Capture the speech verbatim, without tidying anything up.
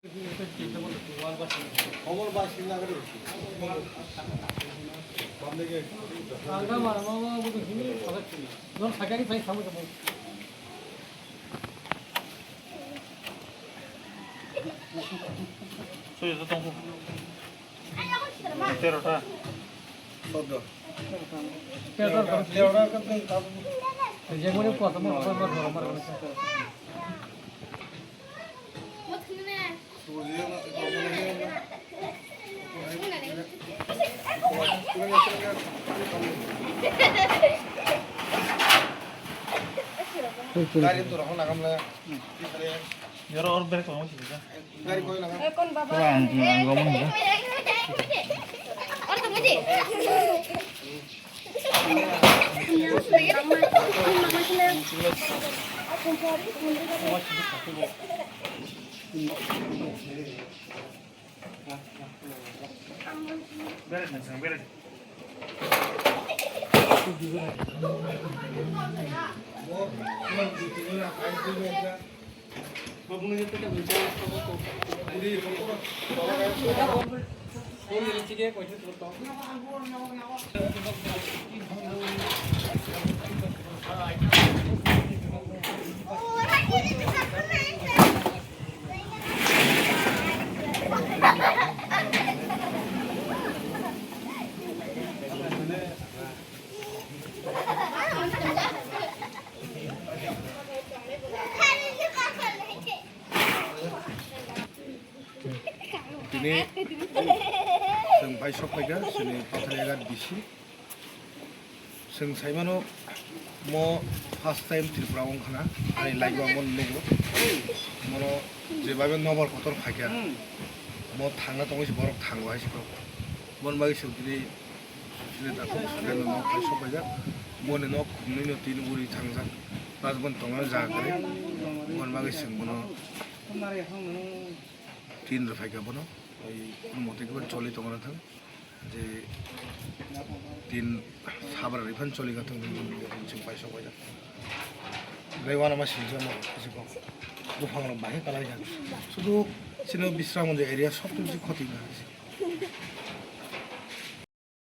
Soi ta tong. Tero ta. Soddo. Tero ta. Tero ta. Gari tu rohon agam la. Yoro or berek tong sih kita. Gari koi lagam. Kon baba. Ang ang gomon ya. Or to mujhe. Tini chwng bai sok phaikha chini Patharjat D C. Chwng saimano mo first time Tripura wngkha na, ani life o mo nugo. Mono jebabe nobar kotor phaikha. Mo thangna tongwi se borok thango hai se kok. Mon bagwi chwng tini Sini dakho sudeno nok hai sok paijak. Boni nok khumnwi no tin uri thangjak. Plus boni tongna jaga kwrwi. Boni bagwi chwng bono tin rw phaikha bono. Oi, mote khe choli tongna thang. Je tin sabra rwi phan choli ka thang, chwng pai sok paijak. Bai wana ma sinjak mo, bisi kok. Buphang rok bahai kalai jak. Sudu sino Bisramganj area sob tu bisi khoti na.